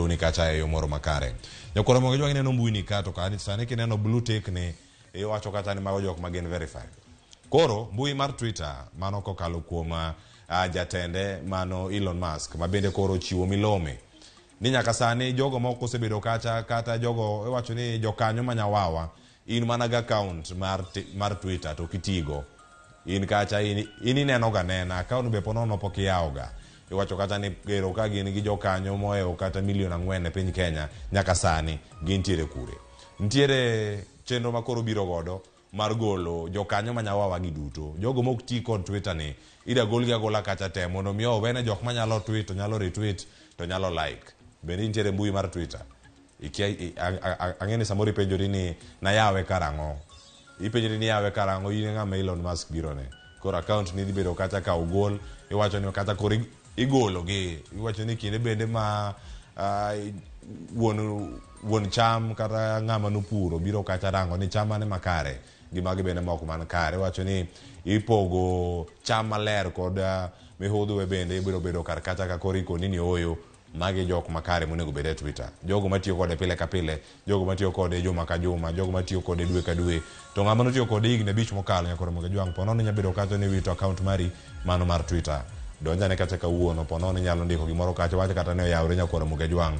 chenro ni kacha e yo moro makare. Nyakwar Ramogi Ajwang' ineno mbui ni ka to ka sani kineno blue tick ni iwacho kata ni mago jok ma gin verified. Koro mbui mar Twitter mano kokalo kuom jatende mano Elon Musk ma bende koro ochiwo milome ni nyaka sani jogo moko osebedo kacha kata jogo iwacho ni jokanyo ma nyawawa in mana gi account mar Twitter to ok itigo in kacha in ineno ga nena account be ponono pok iyawo ga iwacho kata ni gero ka gin gi jokanyo mohewo kata milion 4 e piny Kenya nyaka sani gintiere kure nitiere chenro ma koro biro godo mar golo jokanyo ma nyawawa gi duto jogo mok ti kod Twitter ni ida golgi agola kacha te mondo mi owene jok manyalo tweet to nyalo retweet to nyalo like bende intiere mbui mar Twitter ikia ang'e ni samoro ipenjori ni nayawe karang'o ipenjori ni yawe karang'o in e ng'ama Elon Musk biro ne koro account ni dhi bedo kacha ka ogol iwacho ni kata koro igolo gi iwacho ni kinde bende ma wuon cham kata ng'ama nopuro biro kacha rango ni cham mane makare gi magi bende mok man kare iwacho ni ipogo cham maler kod mihudhwe bende ibiro bedo kar kacha ka koro ikoni ni ooyo magi jok makare monego bed e Twitter jogo matiyo kode pile ka pile jogo matiyo kode juma ka juma jogo matiyo kode dwe ka dwe to ng'ama notiyo kode higni 5 mokalo nyaka Ramogi Ajwang' ponono inya bedo kacha ni wito account mari mano mar Twitter donjane kacha kawuono ponono inyalo ndiko gimoro kacha wach kata ne oyawre nyaka Ramogi Ajwang'.